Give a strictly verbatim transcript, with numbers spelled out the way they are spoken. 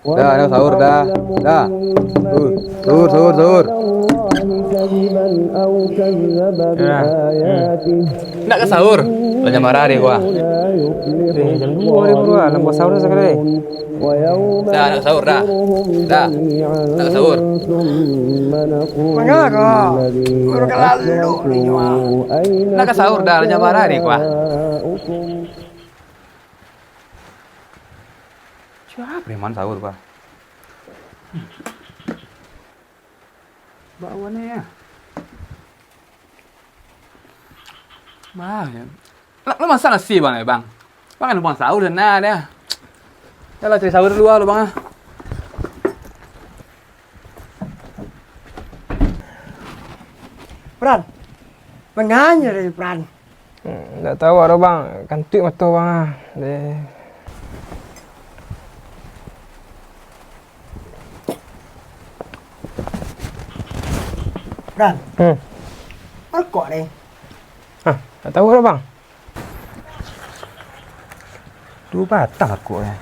Dah, dah sahur dah. Dah. Sahur, sahur, sahur, sahur. Yo. Hmm. Ndak ka sahur? Lah jam bara hari ko ah? Eh, jam duo hari baru ah. Lah buek sahur sakali. Dah, ndak ka sahur dah. Dah. Ndak ka sahur. Manga ko? Baru ka lalu ni nyo ah. Ndak ka sahur dah, lah jam bara hari ko ah? Sia preman sahur ko ah? Baa ni ah? Bah, yo. Lah, lu masak nasi, Bang, eh, Bang? Bang, kan numpang sahur sana dia. Yo lah, cari sahur dulu ah, lu, Bang, ah. Pran, manga nyo tadi, Pran? Hmm, ndak tau doh, Bang. Kantuik mato, Bang, ah. Deh. Pran. Hmm. Rokok, deh. Hah, ndak tau doh, Bang. Duo batang rokok, eh.